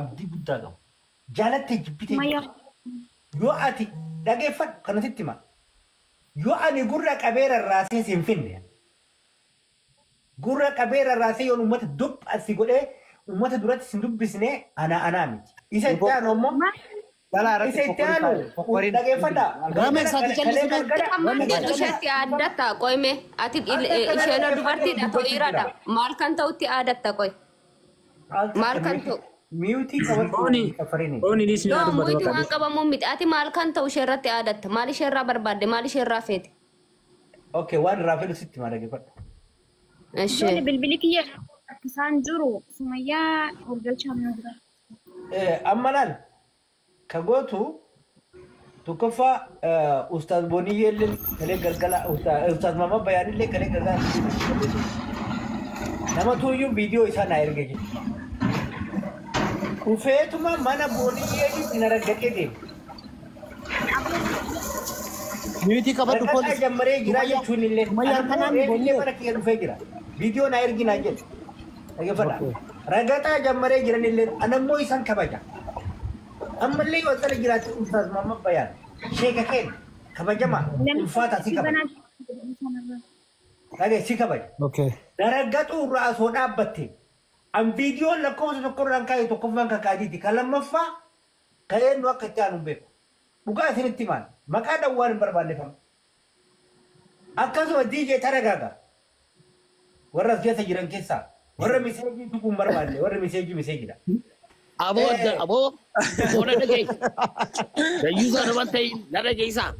Abdii guddaa qabu. Jaalattee jibbitee yoo ati dhageeffadhu kanasitti hima. Yoo ani gurra qabee rarraasee si hin finne, gurra qabee rarraasee yoon uummata dub asi godhee uummata duratti si hin dubbisne, ana anaa miti. Isa itti aanu ammoo isa itti aanu dhageeffadha. Kalee galgala Amma isheetti aaddatta qoyme ati isheen dubartiidha to'iiradha maal kan ta'utti aadatta qoy maal kan ta'u mute qabadhu Booni kafarini. booni dhiisni haa Yoo dubbatu mute bakka waan qabamu miti. Ati maal kan ta'u ishee irratti aadatta? Maal ishee irraa barbaadde? Maal ishee irraa feete? Okay, waan irraa fedhu sitti hima, dhageeffadhu. Ishee. Bilbili kiyya isaan jiru Sumayyaa ol galchaa mana jira. Amma laal ka gootu tokkoffaa Ustaaz Booniyyee illee kalee galgala, Ustaaz Mama Bayaan illee kalee galgala nama tuuyyuu viidiyoo isaa naa erge jechuudha. Dhufeetuma mana Booniyyeetitti na raggadhee deema. Mute qabadhu Raggadhaa poolis. jammaree jira jechuun illee. Sumayyaan kanaan Reef illee booniyee. mana kiyya dhufee jira. Viidiyoo naa ergi naan jedhe. Dhaggeeffadha. Ragaxaa jammaree jiran illee anammoo isaan kabaja. Ammallee yoo asala jiraate Ustaaz Mama Bayaan sheeka keenya kabajamaa ulfaataa si kabaja. Dhagee si kabaja. Okay. Daraggaxuu irraa osoo dhaabbatte an viidiyoon lakkoofsa tokko irraan kaa'e tokkoffaan kan kaadiiti, kan lammaffaa kan eenyu akka itti aanu hin beeku. Dhugaa isinitti himaan maqaa dhawwaan hin barbaannefamu. Akkasuma DJ Taragaaga warra as keessa jiran keessaa warra message tuquu hin barbaanne, warra message messagedha. Aboo aboo aboo, na dhageessa. Dayyuusaa nama ta'in na dhageessaa.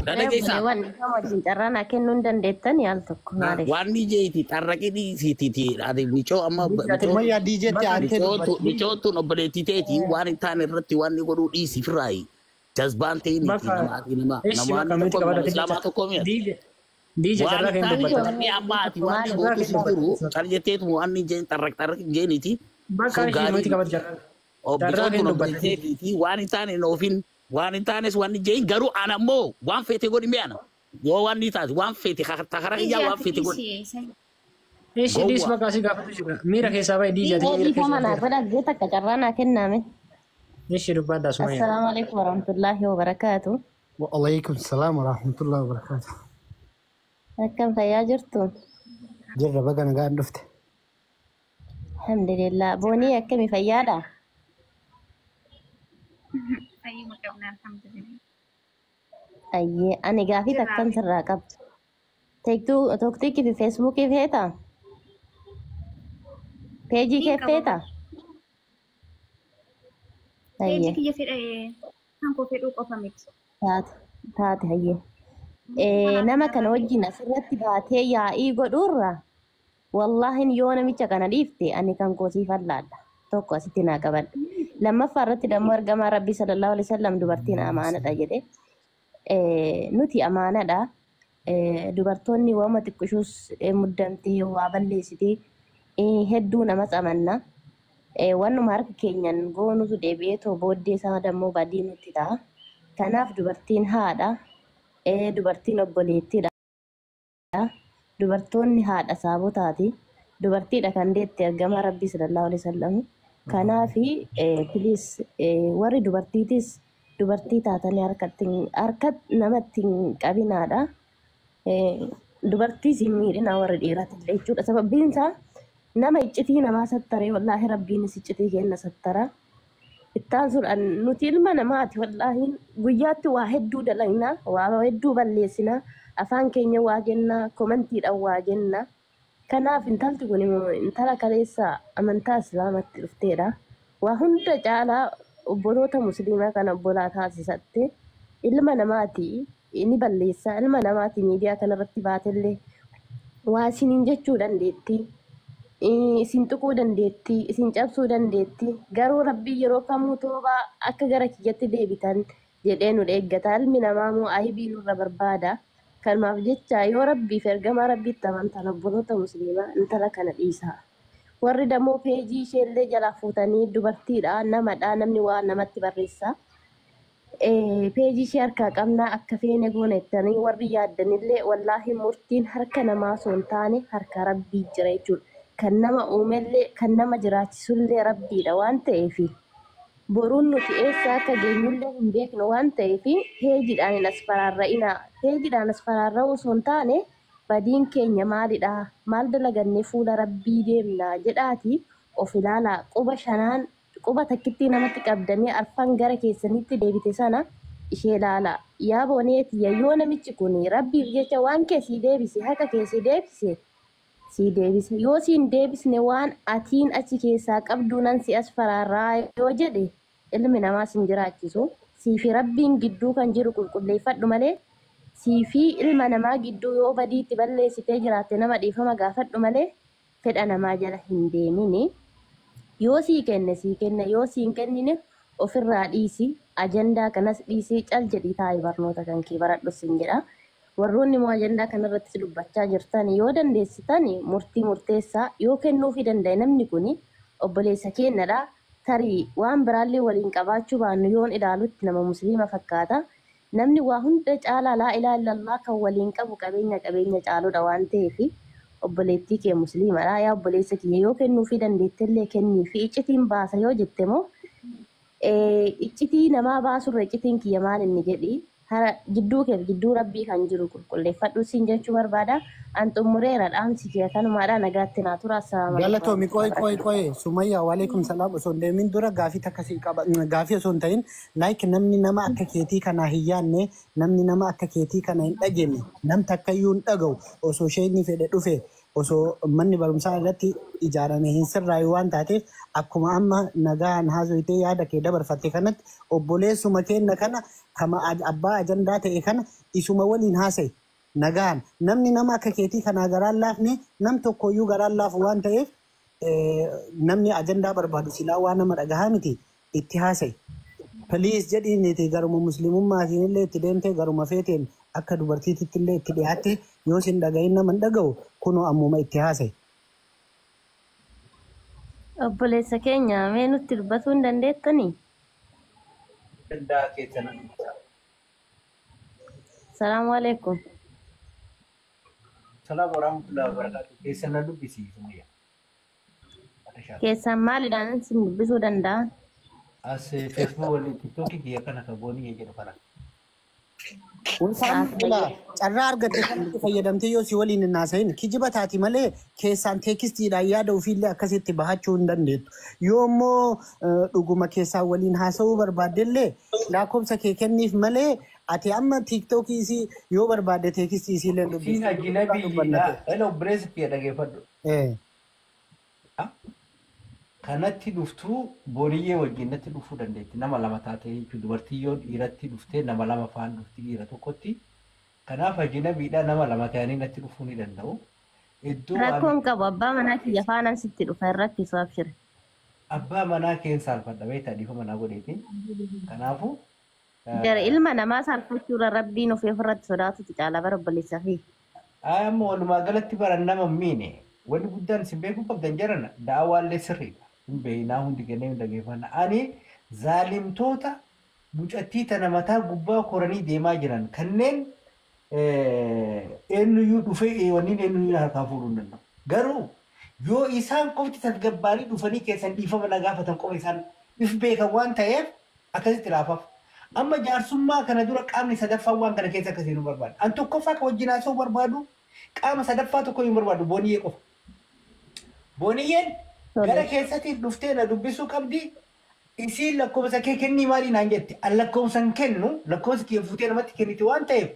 Na dhageessaa. Obboleewwan, ifama wajjin carraa naa kennuu hin dandeettani al tokko maaliif? Waan DJti xarraqii dhiisiiti ati micoo amma Sumayyaa DJtti aantee dubbatti. micoon tun obboleettii teeti waan hin taane irratti waan inni godhuu dhiisi firraayi. Jazbaan ta'in Bakka nama nama ishi nama bakka mute tokko qabadhu. Islaamaa tokko mi'a. DJ DJ Waan carraa hin kennu taane dubbata. wanni amma ati waan gootu hin jiru cal jetteetu waan inni jeen xarraq xarraq jeeniiti. Bakka So ishii gaarii mute qabatu carraa. Carraa Bicoon kennu tun dubbata. obboleettii teeti waan hin taane hin oofin, waan hin taanes waan hin jeen, garuu ana ammoo waan feete godhi mi'ana. Yoo waan ni taate waan feete takara kiyyaa waan feete godhi. Ishi dhiis Gowwaa. bakka asii gaafatu jira. Miira keessaa bahi DJ ati miira Ifama keessa naa bahi. godha gee takka carraa naa kennaame. Ishi dubbadha Sumayyaa. Assalaamu alaikum warahmatullaahi wabarakaatu. Wa alaikum salaam wa rahmatullahi wa barakatuh. Akkam fayyaa jirtu? Jirra, baga nagaan dhufte. Alhamdulillah. Boonii, akkami, fayyaadha? Fayyuma qabna, alhamdulillah. Ayyee, ani gaafii takkan sirraa qaba. Teektuu TikTokii fi Facebookii feetaa? Peejii kee feetaa? Peejii Ayyee. kiyya fedha kan koo fedhuu qofa miti. Taate taate, hayyee. Nama kana wajjin asirratti baatee yaa'ii godhuurra wallaahin yoo namicha kana dhiifte ani kan koo siif allaadha. Tokko asitti naa qabadha. Lammaffaa irratti dammoo ergamaa Rabbii sallallahu alaihi wasallam dubartiin amaanadha jedhe. Nuti amaanadha. Dubartoonni waama xiqqishuus muddamtee waa balleessitee hedduu namas amanna. Wannuma harka keenyan goonutu deebi'ee too booddee isaa dammoo badii nutti ta'a. Kanaaf dubartiin haadha. Dubartiin obboleettiidha. Dubartoonni haadha saabotaati. Dubartiidha kan deette ergamaa Rabbii sallallahu alaihi wasallam. Kanaafi please, warri dubartiitis dubartii taatanii harkatti harka namatti hin qabinaadha. Dubartiis hin miidhina warri dhiiratillee jechuudha. Sababbiin isaa nama iccitii namaa sattaree wallaahi Rabbiinis iccitii kenna sattara. Ittaan sun nuti ilma namaati, wallaahi guyyaatti waa hedduu dalagnaa, waa hedduu balleessinaa, afaan keenya waa jennaa, commentiidhaan waa jenna. Kanaaf intalti kun immoo intala kaleessa amantaa Islaamatti dhufteedha. Waa hunda caalaa obboloota Musliimaa kana obbolaa taasisatte. Ilma namaati ni balleessa, ilma namaati miidiyaa kanarratti baatellee waa isiniin jechuu dandeetti. Isin tuquu dandeetti, isin cabsuu dandeetti. Garuu Rabbii yeroo kamuu toobaa akka gara kiyyatti deebitan jedhee nu eeggata. Ilmi namaa immoo aybii nurra barbaada. Kanumaaf jecha yoo Rabbii fi ergamaa Rabbiitti amantan obboloota Musliimaa intala kana dhiisaa. Warri dammoo peejii isheellee jalaa fuutanii, dubartiidha, namadha, namni waa namatti barreessa. Peejii ishee harkaa qabnaa akka feene goona jettanii warri yaaddanillee wallaahi murtiin harka namaa osoo hin taane harka Rabbii jira jechuudha. Kan nama uumellee kan nama jiraachisullee rabbiidha waan ta'eef boruun nuti eessa akka geenyullee hin beeknu waan ta'eef peejiidhaan hin as faraarra'inaa. Peejiidhaan as faraarra'uu osoo hin taane badiin keenya maalidha? Maal dalagannee fuula rabbii deemna jedhaati of ilaalaa. Quba shanaan quba takkittii namatti qabdanii arfan gara keessanitti deebite sana ishee ilaalaa. Yaa booneetiyya yoo namichi kun rabbiif jecha waan kee sii deebise haqa kee sii deebise sii deebise yoo siin deebisne waan atiin achi keessaa qabdu nan si as faraarraa yoo jedhe ilmi namaa sin jiraachisu. Sii fi rabbiin gidduu kan jiru qulqulleeffadhu malee sii fi ilma namaa gidduu yoo badiitti balleessitee jiraatte nama dhiifama gaafadhu malee fedha namaa jala hin deemini. Yoo sii kenne sii kenne yoo sii hin kennine ofirraa dhiisi ajandaa kanas dhiisii cal jedhii taa'ii barnoota kan kee baradhu sin jedha. Warroonni immoo ajandaa kanarratti dubbachaa jirtan yoo dandeessitan murtii murteessaa yoo kennuufii danda'e namni kun obboleessa keenyadha. Tarii waan biraallee waliin qabaachuu baannu yoon ilaalutti nama musliima fakkaata. Namni waa hunda caalaa laa ilaaha illallah kan waliin qabu qabeenya qabeenya caaludha waan ta'eef obboleettii kee musliimadha. Yaa obboleessa kiyya yoo kennuufii dandeettellee kenniifi iccitiin baasa yoo jette moo iccitii namaa baasurra iccitiin kiyya maal inni jedhi hara jidduu keef jidduu rabbii kan jiru qulqulleeffadhu siin jechuu barbaada. An xumureera dhaamsi kiyya kanumaadha nagaatti naa tura. Assalaamu alaikum Galatoomi qoy warahmatullahi qoy qoy Sumayyaa waalaikum salaam osoo hin deemin dura gaafii takka sii qaba gaafii osoo hin ta'in like namni nama akka keetii kanaa hin yaadne namni nama akka keetii kana hin dhageenye nam takkayyuu hin dhaga'u osoo isheen fedhe dhufe osoo manni barumsaa irratti ijaarame hin sirraayu waan taateef akkuma amma nagaan haasoyitee yaada kee dabarfatte kanatti obboleessuma keenna kana kama abbaa ajandaa ta'e kana isuma waliin haasa'i. Nagaan namni nama akka keetii kanaa garaan laafne nam tokkoyyuu garaan laafu waan ta'eef namni ajandaa barbaadu silaa waan nama dhagahaa miti itti haasa'i. Please jedhiin garuma muslimummaatiin illee itti deemtee garuma feeteen akka dubartiititti illee itti dhiyaatte yoo sin dhagahin nama hin dhaga'u kunoo ammuma itti haasa'i. Obboleessa keenya mee nutti dubbatuu hin dandeettanii? Danda'a keessan dubbisa. Salaamu alaikum. Salaam warahmatullahi wabarakatuh. Keessan na dubbisi Sumayyaa. Keessaan maalidhaan sin dubbisuu danda'a? As Facebook waliin TikTokii kiyya kana kan boonii jedhu kana. Ulfaan bilaa carraa argatte kanatti fayyadamtee yoo si waliin hin haasayin kijiba taati malee keessaan teekistiidhaan yaada ofiillee akkasitti bahachuu hin dandeettu. Yoo immoo dhuguma keessaan waliin haasa'uu barbaaddellee lakkoofsa kee kenniif malee ati amma tiiktookii isii yoo barbaadde teekistii isii illee Siin dubbiftu. ajinabiidha. Ela obboleessa kiyya dhageeffadhu. Kanatti dhuftuu booniyyee wajjin natti dhufuu dandeetti. Nama lama taatee jechuudha. Dubartii yoo dhiiratti dhuftee nama lama faan dhufti dhiira tokkotti. Kanaaf ajinabiidha nama lama ta'anii natti dhufuu ni danda'u. Iddoo ani Rakkoon qabu abbaa manaa kiyya faanaan sitti dhufa hin rakkisu abshir. abbaa manaa keen saalfadha beektaa dhiifama manaa godheeti. Kanaafuu Gara ilma namaa saalfachuurra rabbiin ofii ofirratti sodaatutu caala bara obboleessaa fi. amma walumaa galatti baran nama hin miine wanni guddaan isin beekuu qabdan jarana da'awaallee sirriidha. Hin beeynaa hundi kennee hin dhageeffanna. Ani zaalimtoota mucattii tana mataa gubbaa koranii deemaa jiran kanneen eenyuyyuu dhufee wanniin eenyuyyuu harkaa fuudhuu hin danda'u. Garuu yoo isaan qofti tasgabbaanii dhufanii keessan dhiifama na gaafatan qofa isaan if beekan waan ta'eef akkasitti laafaaf. Amma jaarsummaa kana dura qaamni sadaffaa waan kana keessa akka seenuu barbaada. An tokkoffaa kan wajjin haasa'uu barbaadu qaama sadaffaa tokko hin barbaadu booniyyee qofa. Booniyyeen gara keessatti dhuftee na dubbisuu qabdi. Isiin lakkoofsa kee kennii maali naan jette. An lakkoofsa hin kennu lakkoofsa kee fuutee namatti kenniti waan ta'eef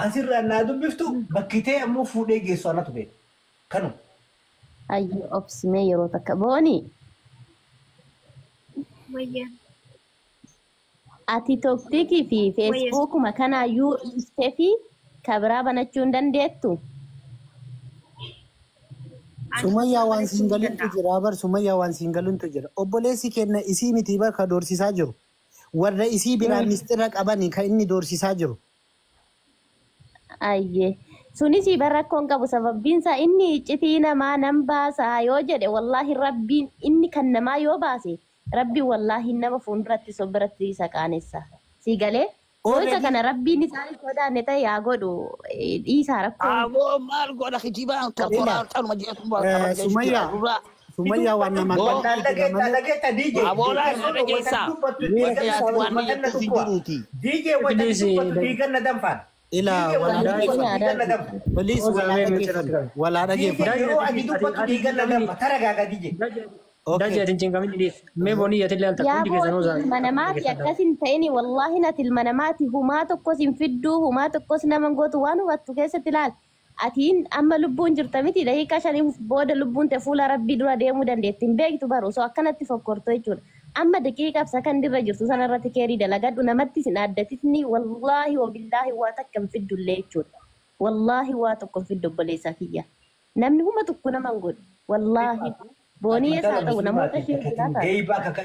asirraa naa dubbiftu bakkitee ammoo fuudhee geessu anatu beeka. Kanuma. Ayyee obsimee yeroo takka booni Wayya. ati tooktikii fi feesbuukuma kanaayyuu dhiistee fi kabiraa banachuu hin dandeettu. Sumayyaa waan siin galintu jira bar Sumayyaa waan siin galintu jira. Obboleessi kenna isii miti bar ka doorsisaa jiru. Warra isii biraa mistira qabani kan inni doorsisaa jiru. Ayyee sunis bara rakkoon qabu sababbiin isaa inni iccitii namaa nan baasaa yoo jedhe wallaahi rabbiin inni kan namaa yoo baase rabbiin wallaahi nama fuulduratti sobiratti isa qaanessa. Si galee Yoo isa Already kana rabbiin isaan sodaanne ta'e yaa godhu dhiisaa rakkoo Aboo maal godha kijibaan ila tortoraa caluma jeetu qaba jechuudha Sumayyaa dura. Sumayyaa waan namaan Boo galtu jira Dhageetta malee dhageetta DJ aboolaa irra dhageessaa. miira Wanta keessaa yaadu bahi. waan jettu hin jiruuti. DJ wanta Please, dubbatu dhiiganna danfaan. Ila DJ walaa wanta dubbatu dhageeffadhu. dhiiganna danfa. Please walaa dhageeffadhu. Walaa DJ dhageeffadhu. yeroo ati dubbatu dhiiganna danfa. Taragaaga DJ. Okay. Daji ati hin cinqamin dhiis. Mee boonii ati illee al takka Yaa hundi keessanuu booti ilma namaati akkas hin ta'ini wallaahi nati ilma namaati humaa tokkos hin fidduu humaa tokkos nama hin gootu waan hubattu keessatti ilaal. Atiin amma lubbuun jirta miti daqiiqaa shaniif booda lubbuun te fuula rabbii dura deemuu dandeetti hin beektu baru osoo akkanatti fokkortu jechuudha. Amma daqiiqaaf sakandirra jirtu sanarratti keerii dalagadhu namatti sin addatisni wallaahi wabillaahi waa takka hin fiddullee jechuudha. Wallaahi waa tokko hin fiddu obboleessaa kiyya. Namni huma tokko nama hin godhu. Wallaahi boonii eessa haa ta'u namoota ishee biraa ta'a. Geebaa kakka.